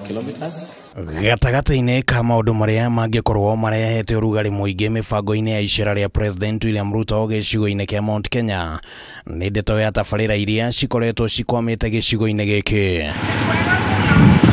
kilometers. Gatagatĩ-inĩ ka maũndũ marĩa mangĩkorwo marehete ũrugarĩ mũingĩ mĩbango-inĩ ya icera rĩa President William Ruto gĩcigo-inĩ kĩa Mount Kenya nĩ ndeto ya tabarĩra iria cikoretwo cikwamĩte gĩcigo-inĩ gĩkĩ.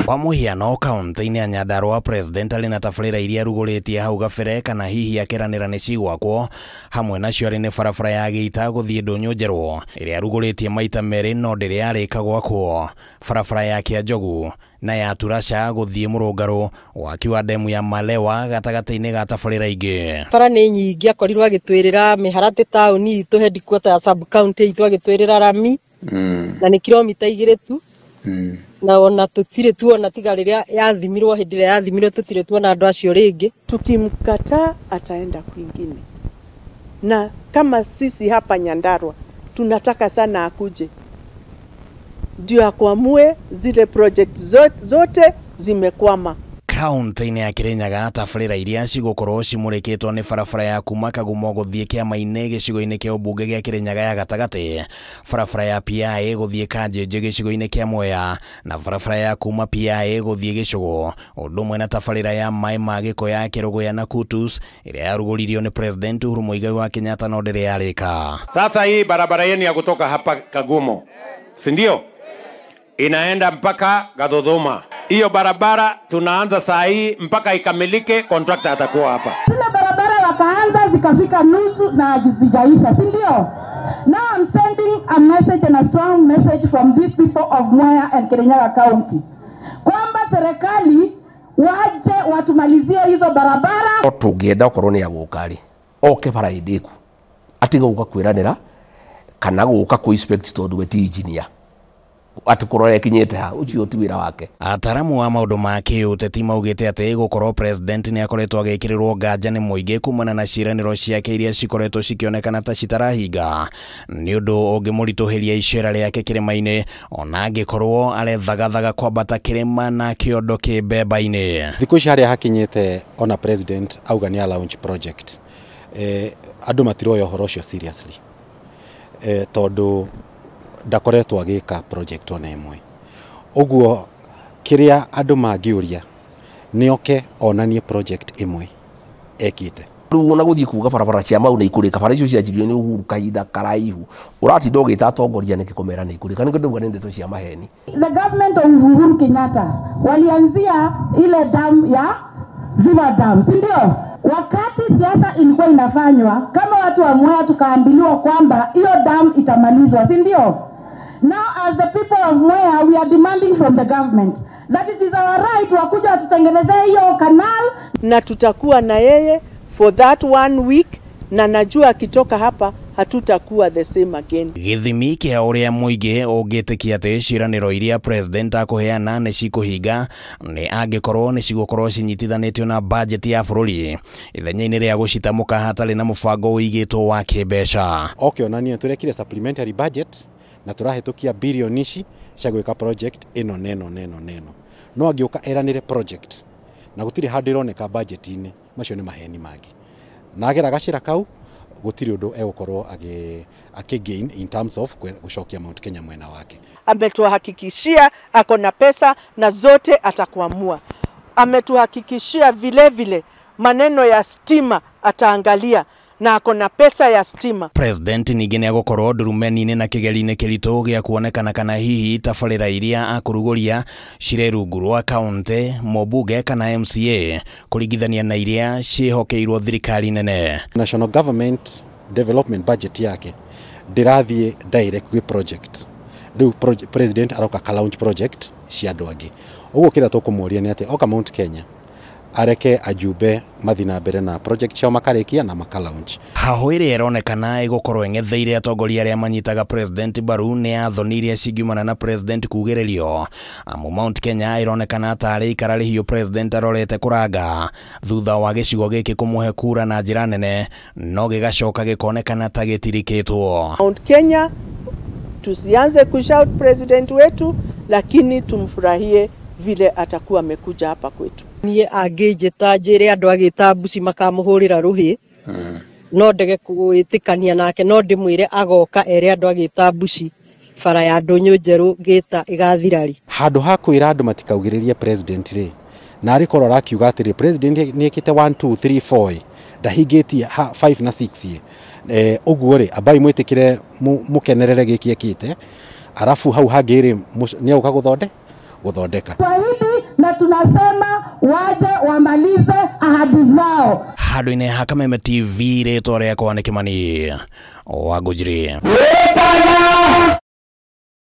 Kwa mũhiano, kaunti-inĩ ya Nyandarua President arĩ na tabarĩra iria arugũrĩtie hau gabere kana hihi akeranĩra nĩ cigwakwo, hamwe nacio arĩ nĩ barabara ya Geita gũthiĩ Ndũnyũ Njerũ ĩrĩa arugũrĩtie maita merĩ no ndĩrĩ yarĩka gwakwo, barabara ya Kĩanjogu na ya Turasha gũthiĩ Mũrũngarũ, waki wa demu ya Malewa gatagatĩ-inĩ ga tabarĩra ingĩ. Bara nĩ nyingĩ akorirwo agĩtwĩrĩra mĩharatĩ taũni itũ headquarter ya sub county itũ agĩtwĩrĩra rami na nĩ kilomita 2 tu. Na ona tutire tuona tiga rĩrĩa yathimirwo, hĩndĩ ĩrĩa yathimirwo tutire tuona andũ acio rĩngĩ. Tukimkataa ataenda kwingine, na kama sisi hapa Nyandarua tunataka sana akuje ndio akwamue zile project zote zimekwama. Kaunti-inĩ ya Kirinyaga tabarĩra iria cigũkorwo cimũrĩkĩtwo nĩ barabara ya kuma Kagumo gũthiĩ Kĩama-inĩ gĩcigo-inĩ kĩa ũmbunge gĩa Kirinyaga ya gatagatĩ, barabara ya PI gũthiĩ Kanjĩnjĩ gĩcigo-inĩ kĩa Mwea na barabara ya kuma PI gũthiĩ Gĩcũgũ, ũndũ ũmwe na tabarĩra ya maĩ ma gĩko ya Kĩrũgũya na Kutus ĩrĩa yarugũririo nĩ President Uhuru Muigai wa Kenyatta no ndĩrĩ yarĩka. Sasa hii barabara yenu ya kutoka hapa Kagumo, si ndio? Inaenda mpaka Gathuthuma. Hiyo barabara tunaanza saa hii mpaka ikamilike, contractor atakuwa hapa. Zile barabara wakaanza zikafika nusu na hazijaisha, si ndio? Now I'm sending a message and a strong message from these people of Mwea and Kirinyaga County kwamba serikali waje watumalizie hizo barabara. Tũngĩenda okorwo nĩ agũka rĩ, oke bara ĩndĩku, atiga gũka kwĩranĩra kana gũka kũ inspect tondũ we ti engineer ati kũrora ĩkinyĩte ha, ũcio ti wĩra wake. Ataramu a maũndũ ma kĩũteti maugĩte atĩ gũkorwo president nĩ akoretwo agĩkĩrĩrwo nganja nĩ mũingĩ kumana na ciĩranĩro ciake iria cikoretwo cikĩonekana ta citarahinga nĩ ũndũ ũngĩmũritũhĩria icera rĩake kĩrĩma-inĩ, ona angĩkorwo arethagathaga kwambata kĩrĩma na kĩondo kĩmbemba-inĩ. Thikũ ici harĩa hakinyĩte ona president auga nĩ a launch project, andũ matiroya ũhoro ũcio seriously, tondũ ndakoretwo agĩka project ona ĩmwe. Ũguo kĩrĩa andũ mangĩũria nĩ oke onanie project ĩmwe ekĩte. Rĩu ona gũthiĩ kuga barabara cia mau nĩ ikũrĩka, bara icio cianjirio nĩ Uhuru kahinda karaihu, ũratinda ũgĩta atongoria nĩkĩ kũmera nĩ ikũrĩka? Nĩkĩo ndauga nĩ ndeto cia maheni. The government of Uhuru Kenyatta walianzia ile dam ya Ziwa Dam, si ndio? Wakati siasa ilikuwa inafanywa, kama watu wa Mwea tukaambiliwa kwamba hiyo dam itamalizwa, si ndio? Now as the people of Mwea we are demanding from the government that it is our right wakuja watutengenezee hiyo canal, na tutakuwa na yeye for that 1 week, na najua akitoka hapa hatutakuwa the same again. Gĩthimi kĩa ũrĩa mũingĩ ũngĩtĩkia atĩ ciĩranĩro iria president akũheana nĩ cikũhinga nĩ angĩkorwo nĩ cigũkorwo cinyitithanĩtio na bajeti ya bũrũri ithenya-inĩ rĩa gũcitamũka hatarĩ na mũbango ũigĩtwo wa kĩmbeca. Oke onanie tũrekire supplementary budget na tũrahĩtũkia bilioni ici cia gwĩka project ĩno neno neno neno, no angĩũka eranĩre project na gũtirĩ handũ ĩroneka budget-inĩ, macio nĩ maheni mangĩ. Na agera gacĩra kau gũtirĩ ũndũ egũkorwo akĩ gain in terms of gũcokia Mount Kenya mwena wake. Ametuhakikishia ako na pesa na zote atakwamua. Ametuhakikishia vile vile maneno ya stima ataangalia na ako na pesa ya stima. President ningĩ nĩ egũkorwo ndurumeni-inĩ na kĩgeri-inĩ kĩritũ gĩa kuonekana kana hihi tabarĩra iria akũrugũria cirĩ rungu rwa kaunti, mũmbunge kana MCA kũringithania na iria ciĩhokeirwo thirikari nene. National government development budget yake ndĩrathiĩ direct gwĩ project. Rĩu president aroka ka launch project cia andũ angĩ. Ũguo kĩrĩa tũkũmũria nĩ atĩ oka Mount Kenya areke ajumbe mathi na mbere na project ciao makarĩkia na maka launch. Hahũ ĩrĩa ĩronekana ĩgũkorwo ĩng'etheire atongoria arĩa manyitaga president mbaru nĩ athoni iria cingiumana na president kugĩrĩrio, amu Mount Kenya ĩronekana tarĩ ikara rĩhiũ president arorete kũranga thutha wa gĩcigo gĩkĩ kũmũhe kura na njĩra nene no gĩgacoka gĩkonekana ta gĩtirikĩtwo. Mount Kenya tusianze kushout president wetu, lakini tumfurahie vile atakuwa amekuja hapa kwetu. Niĩ angĩnjĩta njĩre andũ agĩta mbuci makamũhũrĩra rũhĩ, no ndege gwĩtĩkania nake, no ndĩmwĩre agoka ere andũ agĩta mbuci Bara ya Ndũnyũ Njerũ Gĩta ĩgathira rĩ? Handũ ha kwĩra andũ matikaugĩrĩrie president rĩ, na arĩ korwo arakiuga atĩrĩ president nĩ ekĩte 1 2 3 4 ndahingĩtie 5 na 6 ũguo rĩ, ambai mwĩtĩkĩre mũkenerere gĩkĩ ekĩte, arabu hau hangĩ rĩ nĩ egũka gũthondeka. Twahidi na tunasema waje wamalize ahadi zao. Handũ-inĩ ha Kameme TV rĩtwa rĩakwa nĩ Kĩmani wa Ngũnjiri.